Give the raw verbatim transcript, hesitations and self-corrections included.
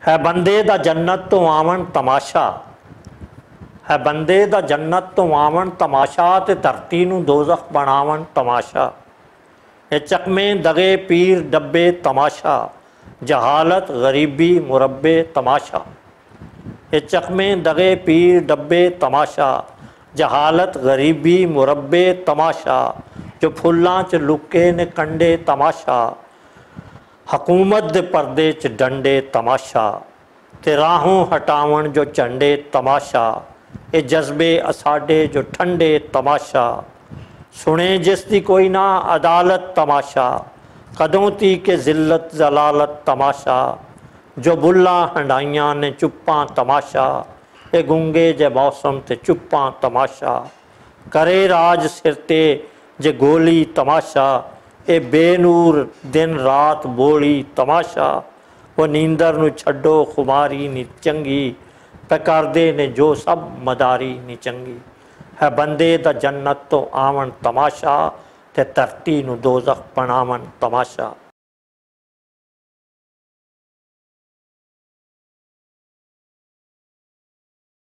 ہے بندے دا جنت تو آون تماشا۔ ہے بندے دا جنت تو آون تماشا، تے دھرتی نو دوزخ بناون تماشا۔ اے چکمیں دغے پیر ڈبے تماشا، جہالت غریبی مربے تماشا۔ اے چکمیں دغے پیر ڈبے تماشا، جہالت غریبی مربے تماشا۔ جو پھلاں چ لکے نے کنڈے تماشا، حکومت دے پردے چ ڈنڈے تماشا، تے راہوں ہٹاون جو چنڈے تماشا۔ اے جذبے اساڈے جو ٹھنڈے تماشا، سنے جس دی کوئی نہ عدالت تماشا۔ کدوں تی کہ ذلت ذلالت تماشا، جو بلاں ہنڈائیاں نے چپاں تماشا۔ اے گنگے جے موسم تے چپاں تماشا، کرے راج سر تے جے گولی تماشا۔ اے بے نور دن رات بولی تماشا، او نیندر نو چھڈو خماری نی چنگی، پکاردے نے جو سب مداری نی چنگی۔ ہے بندے دا جنت تو آون تماشا، تے دھرتی نو دوزخ بناون تماشا۔